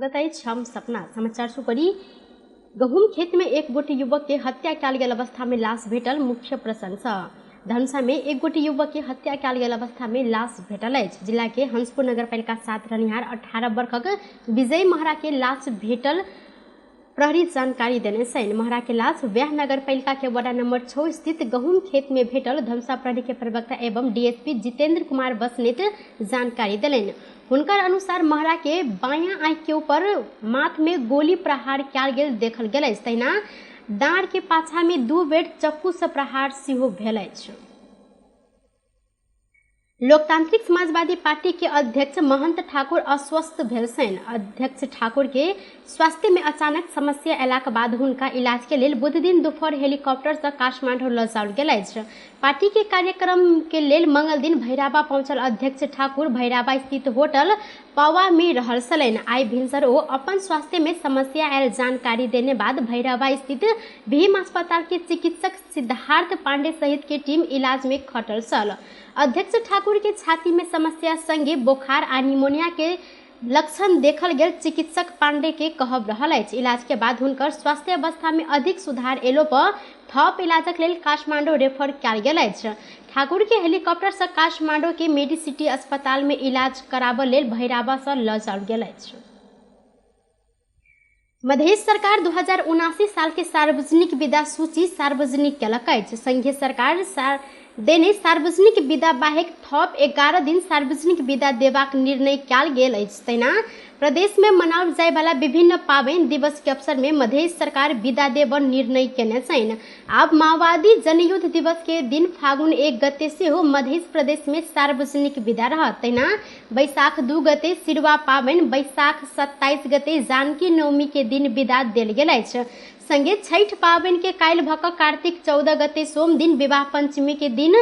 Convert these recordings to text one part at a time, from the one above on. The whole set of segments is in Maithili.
स्वागत अछि। हम सपना समाचार सुपरी। गहुम खेत में एक गोटे युवक के हत्या कयल गेल अवस्था में लाश भेटल। मुख्य प्रशंसा धनुषा में एक गोटे युवक के हत्या कयल गेल अवस्था में लाश भेटल अछि। जिला के हंसपुर नगरपालिका 7 रहनिहार 18 वर्षक विजय महरा के लाश भेटल प्रहरी जानकारी देने छनि। महरा के लाश वैह नगरपालिका के वार्ड नंबर 6 स्थित गहुम खेत में भेटल धनुषा प्रहरी के प्रवक्ता एवं डीएसपी जितेंद्र कुमार बसनेत जानकारी देलनि। हुनकर अनुसार महरा के बायां आँखि के ऊपर माथ में गोली प्रहार कयल गेल देखल गेल अछि। तहिना डाँड़ के पाछा में 2 बेर चक्कू से प्रहार सेहो भेल अछि। लोकतांत्रिक समाजवादी पार्टी के अध्यक्ष महंत ठाकुर अस्वस्थ भेल छनि। अध्यक्ष ठाकुर के स्वास्थ्य में अचानक समस्या अयलाक बाद हुनका इलाज के लेल बुधदिन दोपहर हेलीकॉप्टर से काठमांडू ल जाओल गेल अछि। पार्टी के कार्यक्रम के लेल मंगल दिन भैराबा पहुंचल अध्यक्ष ठाकुर भैराबा स्थित होटल पवा में रहल छलनि। आइ भिनसर ओ अपन स्वास्थ्य में समस्या आयल जानकारी देने बाद भैरवा स्थित भीम अस्पताल के चिकित्सक सिद्धार्थ पांडे सहित के टीम इलाज में खटल छल। अध्यक्ष ठाकुर के छाती में समस्या संगे बोखार आ निमोनिया के लक्षण देखल गेल चिकित्सक पांडे के कहब रहल अछि। इलाज के बाद हुनकर स्वास्थ्य अवस्था में अधिक सुधार एलो पर थप इलाजक लेल काठमांडू रेफर कयल गेल अछि। ठाकुर के हेलीकॉप्टर से काठमांडू के मेडिसिटी अस्पताल में इलाज कराबऽ लेल भैराबा से ल जाओल गेल अछि। मधेश सरकार 2079 साल के सार्वजनिक विदा सूची सार्वजनिक केलक अछि। संघीय सरकार देने सार्वजनिक विदा बाहेक थप 11 दिन सार्वजनिक विदा देबाक निर्णय कयल गेल अछि। तहिना प्रदेश में मनाओल जाय वाला विभिन्न पाबनि दिवस के अवसर में मधेश सरकार विदा देबऽ निर्णय केने छनि। आब माओवादी जनयुद्ध दिवस के दिन फागुन 1 गते सेहो मधेश प्रदेश में सार्वजनिक विदा रहत। तहिना बैसाख 2 गते सिरुआ पाबनि, बैसाख 27 गते जानकी नवमी के दिन विदा देल गेल अछि। संगे छठि पाबनि के काल्हि भऽ कऽ कार्तिक 14 गते सोम दिन विवाह पंचमी के दिन,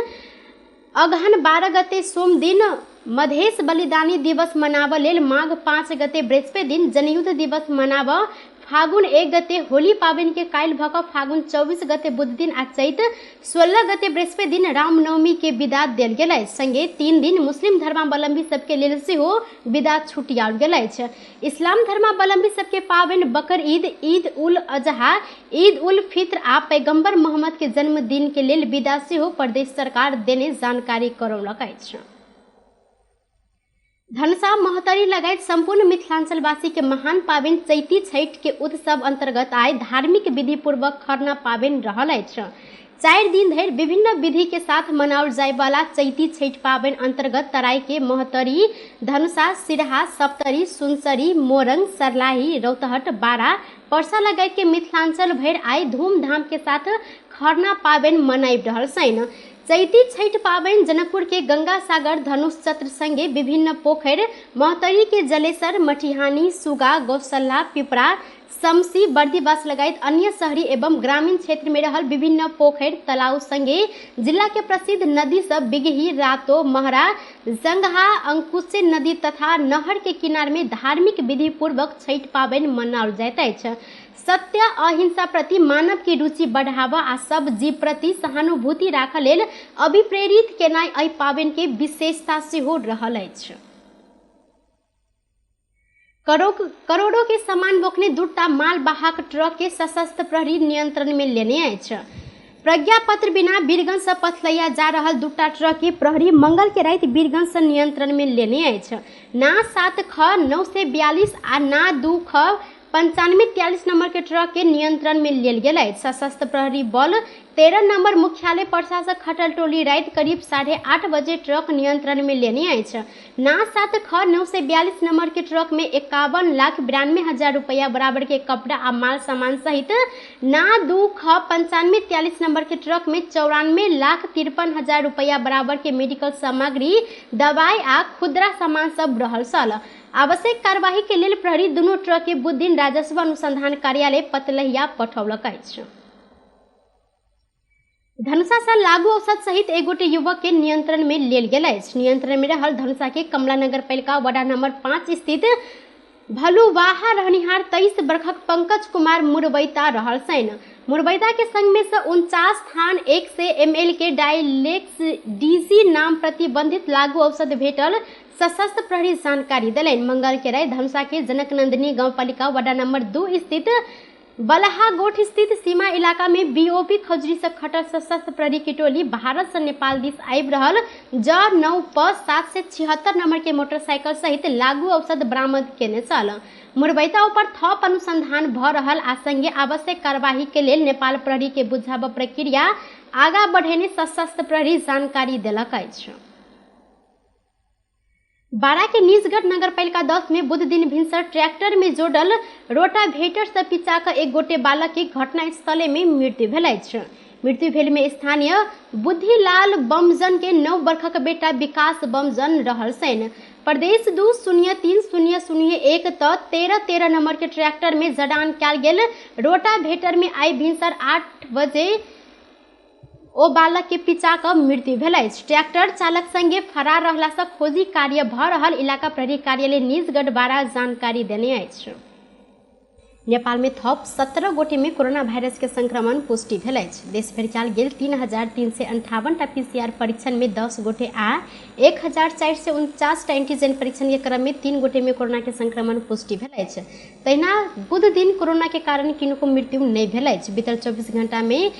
अगहन 12 गते सोम दिन मधेश बलिदानी दिवस मनाबऽ लेल, माघ 5 गते बृहस्पति दिन जनयुद्ध दिवस मनाबऽ, फागुन 1 गते होली पाबनि के काल्हि भऽ कऽ फागुन 24 गते बुध दिन आ चैत 16 गते बृहस्पति दिन रामनवमी के विदा देल गेल अछि। संगे 3 दिन मुस्लिम धर्मावलंबी सबके लेल सेहो विदा छुटियाओल गेल अछि। इस्लाम धर्मावलंबी सबके पाबनि बकर ईद, ईद उल अजहा, ईद उल फित्र आ पैगंबर मोहम्मद के जन्मदिन के लेल विदा सेहो प्रदेश सरकार देने जानकारी करौलक अछि। धनुषा महोत्तरी लगायत सम्पूर्ण मिथिलांचलवासी के महान पाबनि चैती छठि के उत्सव अंतर्गत आइ धार्मिक विधि पूर्वक खरना पाबनि रहल अछि। 4 दिन धरि विभिन्न विधि के साथ मनाओल जाय वाला चैती छठि पाबनि अंतर्गत तराई के महोत्तरी, धनुषा, सिरहा, सप्तरी, सुनसरी, मोरंग, सर्लाही, रौतहट, बारा, परसा लगायत के मिथिलांचल भरि आइ धूमधाम के साथ खरना पाबनि मनाबि रहल छनि। चैती छठि पाबनि जनकपुर के गंगा सागर धनुष चत्र संगे विभिन्न पोखरि, महोत्तरी के जलेसर, मठिहानी, सुगा, गौशाला, पिपरा, समसी, बर्दीवास लगायत अन्य शहरी एवं ग्रामीण क्षेत्र में रहल विभिन्न पोखरि, तलाव संगे जिला के प्रसिद्ध नदी सब बिगही, रातो, महरा, जंगहा, अंकुशे नदी तथा नहर के किनार में धार्मिक विधि पूर्वक छठि पाबनि मनाओल जाइत अछि। सत्य अहिंसा प्रति मानव के रुचि बढ़ावा आ सब जीव प्रति सहानुभूति राखऽ लेल अभिप्रेरित केनाइ एहि पाबनि के विशेषता सेहो रहल अछि। करोड़ों के सामान बोकने 2टा मालवाहक ट्रक के सशस्त्र प्रहरी नियंत्रण में लेने अछि। प्रज्ञा पत्र बिना वीरगंज से पथलैया जा रहल 2टा ट्रक के प्रहरी मंगल के राति वीरगंज से नियंत्रण में लेने अछि। ना 7 ख 942 आ ना 2 ख 9543 नंबर के ट्रक के नियंत्रण में लेल गेल अछि। सशस्त्र प्रहरी बल 13 नंबर मुख्यालय परसा से खटल टोली राति करीब 8:30 बजे ट्रक नियंत्रण में लेने अछि। ना 7 ख 942 नंबर के ट्रक में 51,92,000 रुपया बराबर के कपड़ा आ माल सामान सहित ना 2 ख 9543 नंबर के ट्रक में 94,53,000 रुपया बराबर के मेडिकल सामग्री, दवाई आ खुदरा सामान सब रहल छल। आवश्यक कार्यवाही के लेल प्रहरी दुनू ट्रक के बुध दिन राजस्व अनुसंधान कार्यालय पतलहिया पठौलक अछि। धनुषा से लागू औषध सहित एक गोटे युवक के नियंत्रण में लेल गेल अछि। नियंत्रण में रहल धनुषा के कमला नगर पालिका वार्ड नंबर 5 स्थित भलुवाहा रहनिहार 23 वर्षक पंकज कुमार मुरबैता रहल छनि। मुरबैता के संग में से 49 थान 100 ml के डायलेक्स डीसी नाम प्रतिबंधित लागू औषध भेटल सशस्त्र प्रहरी जानकारी देलनि। मंगल के राति धनुषा के जनकनंदिनी गाउँपालिका वडा नंबर 2 स्थित बलहागोठ स्थित सीमा इलाका में बीओपी खजुरी से खटल सशस्त्र प्रहरी की टोली भारत से नेपाल दिस आबि रहल ज 9 प 776 नंबर के मोटरसाइकिल सहित लागू औषध बरामद केने छल। मुरबैता ऊपर थप अनुसंधान भ रहल आ संगे आवश्यक कार्यवाही के लेल नेपाल प्रहरी के बुझाब प्रक्रिया आगा बढ़ेने सशस्त्र प्रहरी जानकारी देलक अछि। बारा के निजगढ़ नगरपालिका 10 में बुध दिन भिनसर ट्रैक्टर में जोड़ल रोटावेटर से पिचा कऽ एक गोटे बालक के घटनास्थले में मृत्यु भेल अछि। मृत्यु भेल में स्थानीय बुद्धिलाल बमजन के 9 वर्षक बेटा विकास बमजन रहल छनि। प्रदेश 2 0 3 0 0 1 त 13 13 नंबर के ट्रैक्टर में जडान कयल गेल रोटावेटर में आइ भिनसर 8 बजे ओ बालक के पिचा कऽ मृत्यु भेल अछि। ट्रैक्टर चालक संगे फरार रहला से खोजी कार्य भऽ रहल इलाका प्रहरी कार्यालय निजगढ़ बारा जानकारी देने अछि। नेपाल में थप 17 गोटे में कोरोना वायरस के संक्रमण पुष्टि भेल अछि। देश भरि कयल गेल 3358 टा पीसीआर परीक्षण में 10 गोटे आ 1449 टा एंटीजन परीक्षण के क्रम में 3 गोटे में कोरोना के संक्रमण पुष्टि भेल अछि। तहिना बुध दिन कोरोना के कारण किनको मृत्यु नहि भेल अछि। बीतल 24 घंटा में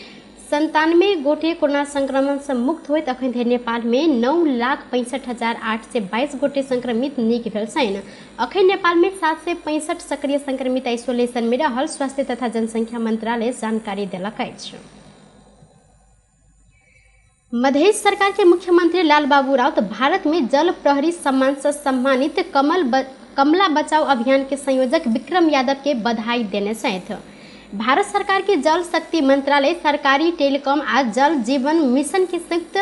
97 गोटे कोरोना संक्रमण से मुक्त होइत अखन धरि नेपाल में 9,65,822 गोटे संक्रमित नीक भेल छनि। अखन नेपाल में 765 सक्रिय संक्रमित आइसोलेशन में रहल स्वास्थ्य तथा जनसंख्या मंत्रालय जानकारी देलक अछि। मधेश सरकार के मुख्यमंत्री लालबाबू राउत भारत में जल प्रहरी सम्मान से सम्मानित कमला बचाओ अभियान के संयोजक विक्रम यादव के बधाई देने छथि। भारत सरकार के जल शक्ति मंत्रालय, सरकारी टेलीकॉम आ जल जीवन मिशन के संयुक्त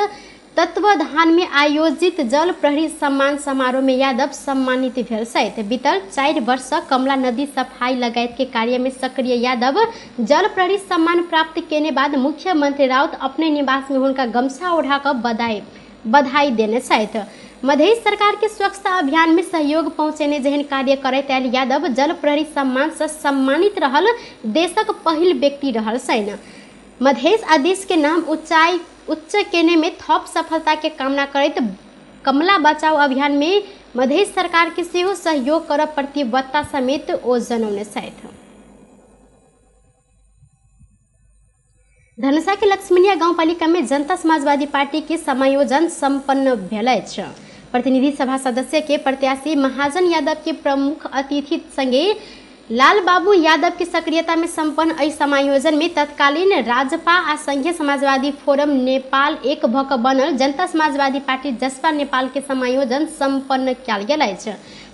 तत्वावधान में आयोजित जल प्रहरी सम्मान समारोह में यादव सम्मानित भेल छथि। बीतल 4 वर्ष कमला नदी सफाई लगायत के कार्य में सक्रिय यादव जल प्रहरी सम्मान प्राप्त केने बाद मुख्यमंत्री राउत अपने निवास में हुनका गमछा ओढ़ा कऽ बधाई देने छथि। मधेश सरकार के स्वच्छता अभियान में सहयोग पहुँचेने जेहन कार्य करैत आयल यादव जल प्रहरी सम्मान से सम्मानित रहल देशक पहिल व्यक्ति रहल छनि। मधेश आ देश के नाम उच्च केने में थप सफलता के कामना करैत कमला बचाओ अभियान में मधेश सरकार के सेहो सहयोग करब प्रतिबद्धता समेत ओ जनौने छथि। धनुषा के लक्ष्मीनिया गाउँपालिका में जनता समाजवादी पार्टी के समायोजन सम्पन्न भेल अछि। प्रतिनिधि सभा सदस्य के प्रत्याशी महाजन यादव के प्रमुख अतिथि संगे लालबाबू यादव के सक्रियता में सम्पन्न एहि समायोजन में तत्कालीन राजपा आ संघीय समाजवादी फोरम नेपाल एक भऽ कऽ बनल जनता समाजवादी पार्टी जसपा नेपाल के समायोजन सम्पन्न कयल गेल अछि।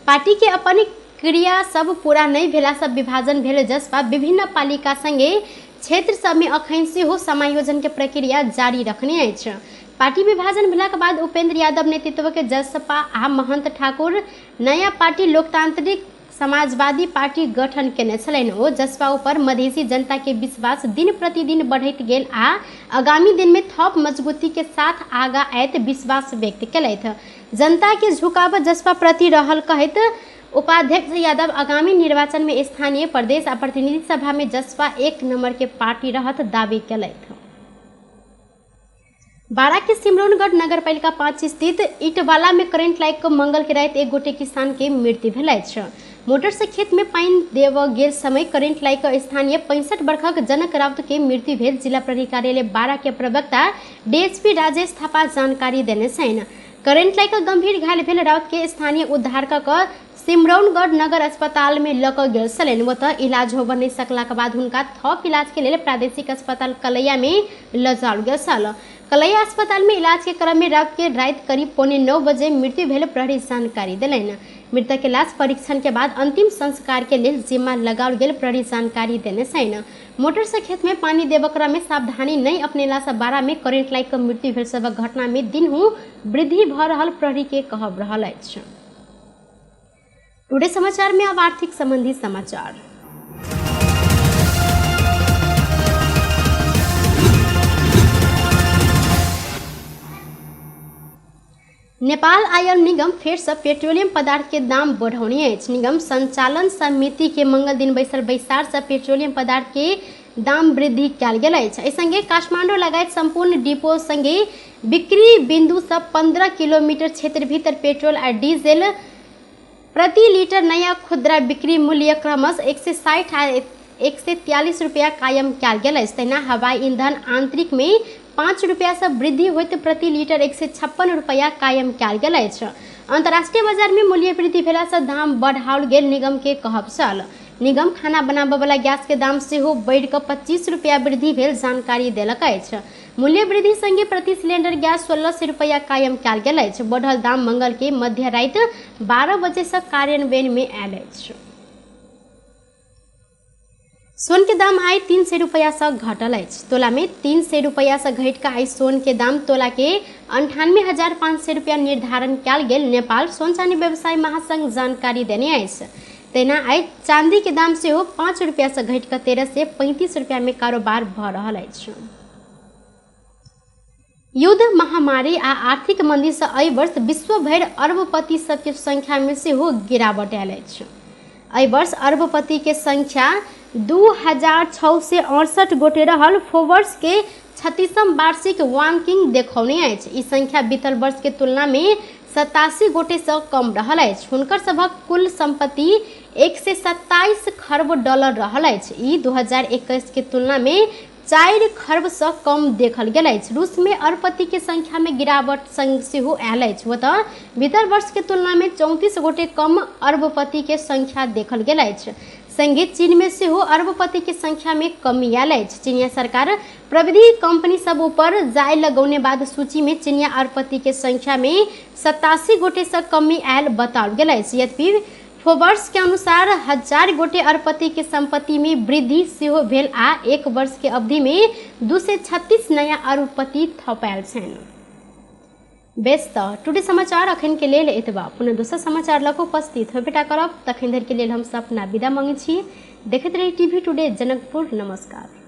पार्टी के अपन क्रिया सब पूरा नहि भेला सब विभाजन भेल जसपा विभिन्न पालिका संगे क्षेत्र सब में अखन सेहो समायोजन के प्रक्रिया जारी रखने अछि। पार्टी विभाजन भेलाक बाद उपेंद्र यादव नेतृत्व के जसपा आ महंत ठाकुर नया पार्टी लोकतांत्रिक समाजवादी पार्टी गठन केने छलनि। ओ जसपा ऊपर मधेसी जनता के विश्वास दिन प्रतिदिन बढ़ैत गेल आ आगामी दिन में थप मजबूती के साथ आगा आयत विश्वास व्यक्त केलथि। जनता के झुकाव जसपा प्रति रहल कहैत उपाध्यक्ष यादव आगामी निर्वाचन में स्थानीय प्रदेश आ प्रतिनिधि सभा में जसपा 1 नंबर के पार्टी रहत दावी केलथि। बारा के सिमरौनगढ़ नगरपालिका 5 स्थित ईटवाला में करंट लागि कऽ मंगल के राति एक गोटे किसान के मृत्यु भेल अछि। मोटर से खेत में पानि देबऽ गेल समय करंट लागि कऽ स्थानीय 65 वर्षक जनक राउत के मृत्यु भेल जिला प्रहरी कार्यालय बारा के प्रवक्ता डीएसपी राजेश थापा जानकारी देने छनि। करंट लागि कऽ गंभीर घायल भेल राउत के स्थानीय उद्धार कऽ कऽ सिमरौनगढ़ नगर अस्पताल में लऽ कऽ गेल छलनि। ओतऽ इलाज होबऽ नहि सकलाक बाद हुनका थप इलाज के लेल प्रादेशिक अस्पताल कलैया में लऽ जाओल गेल छल। कलैया अस्पताल में इलाज के क्रम में राउत के राति करीब 8:45 बजे मृत्यु भेल प्रहरी जानकारी देलनि। मृतक के लाश परीक्षण के बाद अंतिम संस्कार के लेल जिम्मा लगाओल गेल प्रहरी जानकारी देने छनि। मोटर से खेत में पानी देबऽ क्रम में सावधानी नहि अपनेला से बारा में करंट लागि कऽ मृत्यु भेल सबक घटना में दिनहु वृद्धि भऽ रहल प्रहरी के कहब रहल अछि। टुडे समाचार में अब आर्थिक संबंधी समाचार। नेपाल आयल निगम फेर से पेट्रोलियम पदार्थ के दाम बढ़ौने अछि। निगम संचालन समिति के मंगल दिन बैसल बैसार से पेट्रोलियम पदार्थ के दाम वृद्धि कयल गेल अछि। एहि संगे काठमांडू लगायत सम्पूर्ण डिपो संगे बिक्री बिंदु सँ 15 किलोमीटर क्षेत्र भीतर पेट्रोल आ डीजल प्रति लीटर नया खुदरा बिक्री मूल्य क्रमशः 160 आ 143 रुपया कायम कयल गेल अछि। तहिना हवाई ईंधन आंतरिक में 5 रुपया सँ वृद्धि होइत प्रति लीटर 156 रुपया कायम कयल गेल अछि। अंतर्राष्ट्रीय बाजार में मूल्य वृद्धि भेला सँ दाम बढ़ाओल गेल निगम के कहब छल। निगम खाना बनाबय वाला गैस के दाम सेहो बढ़ि कऽ 25 रुपया वृद्धि भेल जानकारी देलक अछि। मूल्य वृद्धि संगे प्रति सिलेंडर गैस 1600 रुपया कायम कयल गेल अछि। बढ़ल दाम मंगल के मध्य राति 12 बजे सँ कार्यान्वयन में आयल अछि। सोन के दाम आइ 300 रुपया सँ घटल अछि। तोला में 300 रुपया सँ घटि कऽ आइ सोन के दाम तोला के 98,500 रुपया निर्धारण कयल गेल नेपाल सोन चानी व्यवसाय महासंघ जानकारी देने अछि। तहिना आइ चांदी के दाम सेहो 5 रुपया सँ घटि कऽ 1335 रुपया में कारोबार भऽ रहल अछि। युद्ध, महामारी आ आर्थिक मंदी सँ एहि वर्ष विश्व भरि अरबपति सबके संख्या में सेहो गिरावट आयल अछि। एहि वर्ष अरबपति के संख्या 2668 गोटे रहल फोर्ब्स के 36म वार्षिक रैंकिंग देखौने अछि। ई संख्या बीतल वर्ष के तुलना में 87 गोटे सँ कम रहल अछि। हुनकर सभक कुल संपत्ति 127 खरब डॉलर रहल अछि। ई 2021 के तुलना में 4 खरब सँ कम देखल गेल अछि। रूस में अरबपति के संख्या में गिरावट संग सेहो आयल अछि। ओतऽ बीतल वर्ष के तुलना में 34 गोटे कम अरबपति के संख्या देखल गेल अछि। संगे चीन में सेहो अरबपति के संख्या में कमी आयल अछि। चीनिया सरकार प्रविधि कंपनी सब ऊपर जाय लगौने बाद सूची में चीनिया अरबपति के संख्या में 87 गोटे सँ कमी आयल बताओल गेल अछि। यद्यपि फोर्ब्स के अनुसार 1000 गोटे अरबपति के संपत्ति में वृद्धि सेहो भेल आ एक वर्ष के अवधि में 236 नया अरबपति थपायल छनि। बेस तऽ टुडे समाचार अखन के लेल एतबा। पुनः दोसर समाचार लऽ कऽ उपस्थित होबेटा करब। तखन धरि के लेल हम सपना विदा मांगै छी। देखैत रही टीवी टुडे जनकपुर। नमस्कार।